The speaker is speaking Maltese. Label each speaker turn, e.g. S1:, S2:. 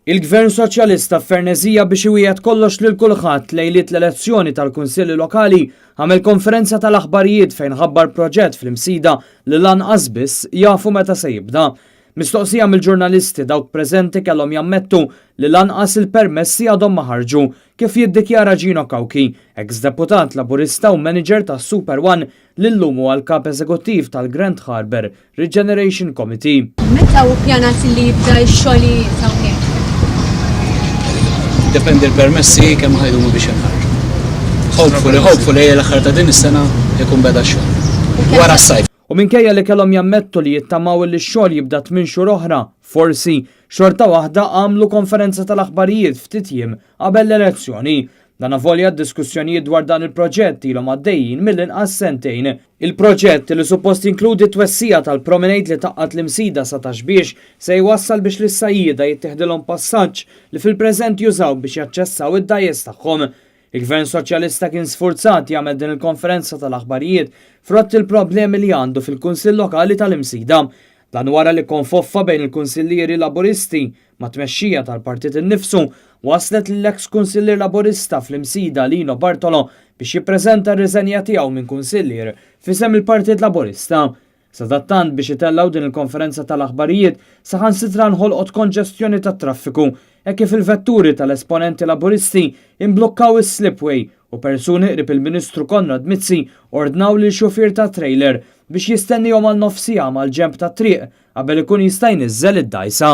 S1: Il-Gvern Soċjalista f'ferneżija biex iwiegħed kollox lil kulħadd lejliet l-elezzjoni tal-Kunsilli Lokali għamel konferenza tal-aħbarijiet fejn ħabbar proġett fl-Imsida li lanqas biss jafu meta se jibda. Mistoqsija mill-ġurnalisti dawk preżenti kellhom jammettu li lanqas il-permessi għadhom ma ħarġu, kif jiddikjara Gino Cauchi, eks deputat Laburista u manager ta' Super One li llum huwa l-Kap Eżekuttiv tal-Grand Harbour Regeneration Committee.
S2: Meta hu ppjanat li jibda x-xogħlijiet hawnhekk?
S3: Dependi l-permessi kemm ħa jdumu biex jinħarġu. Hopefully, hopefully l-aħħar ta' din is-sena jkun beda x-xogħol. Wara s-sajf.
S1: U minkejja li kellhom jammettu li jittamaw li x-xogħol jibda tminn xhur oħra, forsi, xorta waħda għamlu konferenza tal-aħbarijiet ftit jiem qabel l-elezzjoni. Dan avolja d-diskussjonijiet dwar dan il-proġett ilhom għaddejjin mill-inqas sentejn. Il-proġett, li suppost jinkludi t-twessija tal-promenade li tgħaqqad l-Imsida sa Ta' Xbiex, se jwassal biex lis-sajjieda jittieħdilhom passaġġ li fil-preżent jużaw biex jaċċessaw id-dgħajjes tagħhom. Il-Gvern Soċjalista kien sfurzat jagħmel din il-konferenza tal-aħbarijiet frott il-problemi li għandu fil-Kunsill Lokali tal-Imsida. Dan wara li konfoffa bejn il-kunsillieri Laburisti mat-tmexxija tal-partit innifsu wasslet lill-eks kunsillier Laburista fl-Imsida Lino Bartolo biex jippreżenta r-riżenja tiegħu minn kunsillier f'isem il-Partit Laburista. Sadattant biex itellgħu din il-konferenza tal-aħbarijiet saħansitra nħolqot konġestjoni tat-traffiku hekk kif il-vetturi tal-esponenti Laburisti imblukkaw is-slipway u persuni qrib il-Ministru Konrad Mizzi ordnaw lil xufier ta' trailer biex jistennihom għal nofs siegħa mal-ġenb tat-triq qabel ikun jista' jniżżel id-dgħajsa.